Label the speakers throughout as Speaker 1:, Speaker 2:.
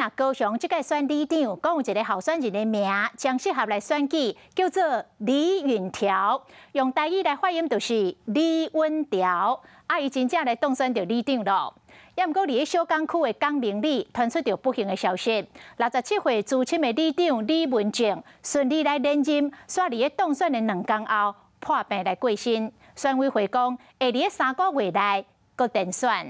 Speaker 1: 若高雄這屆選里長，講有一个候選人的名誠適合來選舉，叫做李允條，用台語來發音就是李穩條。啊，伊真正來當選著里長囉。也毋過佇咧小港區的港明里傳出著不幸的消息，67歲資深的里長李文正順利來連任，煞佇咧當選的2工後破病來過身。選委會講會佇咧3個月內閣重選。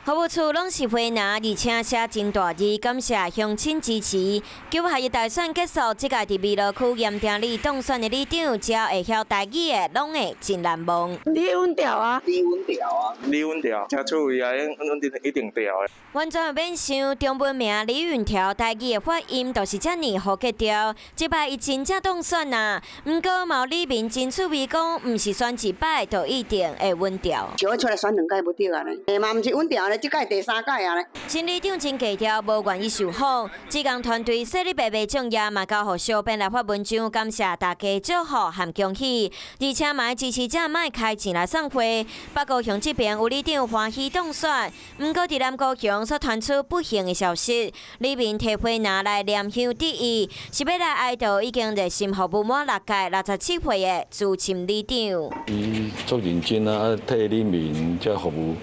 Speaker 2: 服務處攏是花籃，而且寫真大字，感謝鄉親支持。九合一大選結束，這屆佇美勞區鹽埕里當選的里長，只要會曉台語的，攏會真難忘。
Speaker 3: 李穩條啊，
Speaker 4: 李穩條啊，
Speaker 5: 李穩條，誠趣味啊，一定對的。
Speaker 2: 完全袂免想，中文名李允條，台語的發音就是遮爾好格調。這擺伊真正當選啊，毋過嘛有里民真趣味講，毋是選一擺就一定會穩調。
Speaker 3: 像我出來選兩屆無對啊呢，嘛毋是穩調咧，這屆第三屆啊咧。
Speaker 2: 新里長真低調，無願意受訪。志工團隊設立的袂眾也嘛交予小編來發文章，感謝大家祝福和恭喜，而且嘛支持者莫開錢來送花。北高雄這邊有里長歡喜當選，毋過佇南高雄所傳出不幸的消息，里民提花籃來念香致意，是欲來哀悼已經熱心服務滿六屆67歲的資深里長。
Speaker 6: 伊足認真啊，替里民這服務，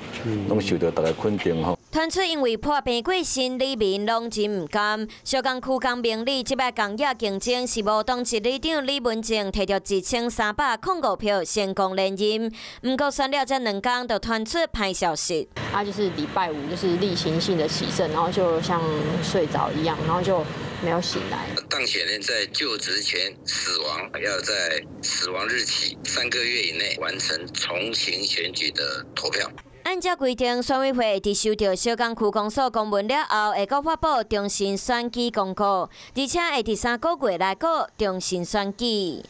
Speaker 6: 攏受著大家肯定吼。
Speaker 2: 傳出因為破病過身，里民攏真毋甘。小港區江明里這擺共業競爭是無當值里長李文正提著1305票成功連任，毋過選了這2工就傳出歹消息。
Speaker 7: 啊，就是禮拜五就是例行性的洗腎，然後就像睡著一樣，然後就沒有醒來。
Speaker 8: 當選人在就職前死亡，要在死亡日起3個月以內完成重新選舉的投票。
Speaker 2: 按照規定，選委會佇收到小港區公所公文了後，會閣發布重新選舉公告，而且會佇3個月內閣重新選舉。